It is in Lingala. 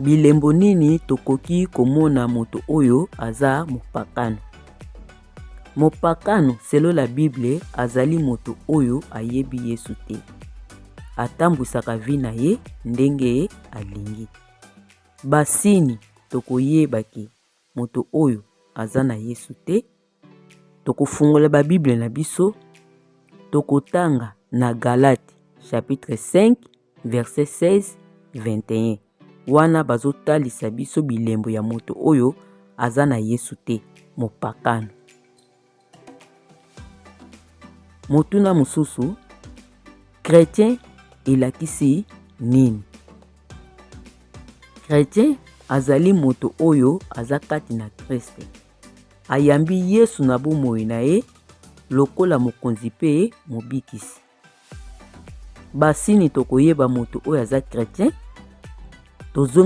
Bilembo nini tokoki komona moto oyo aza mopakano? Mopakano, selon la Bible, azali moto oyo ayebi Yesu te. Atambwisaka vie na ye ndenge alingi. Basini tokoyeba ke moto oyo aza na Yesu te. Tokofungola ba Bible na biso, tokotanga na Galate chapitre 5 verset 16 21. Wana bazotalisa biso bilembo ya moto oyo aza na Yesu te, mopakano. Motuna mosusu, chretien elakisi nini? Chretien azali moto oyo aza kati na Christ. Ayambi Yesu na bomoi na ye lokola mokonzi mpe mobikisi. Basini tokoyeba moto oyo aza chretien. Tozongi.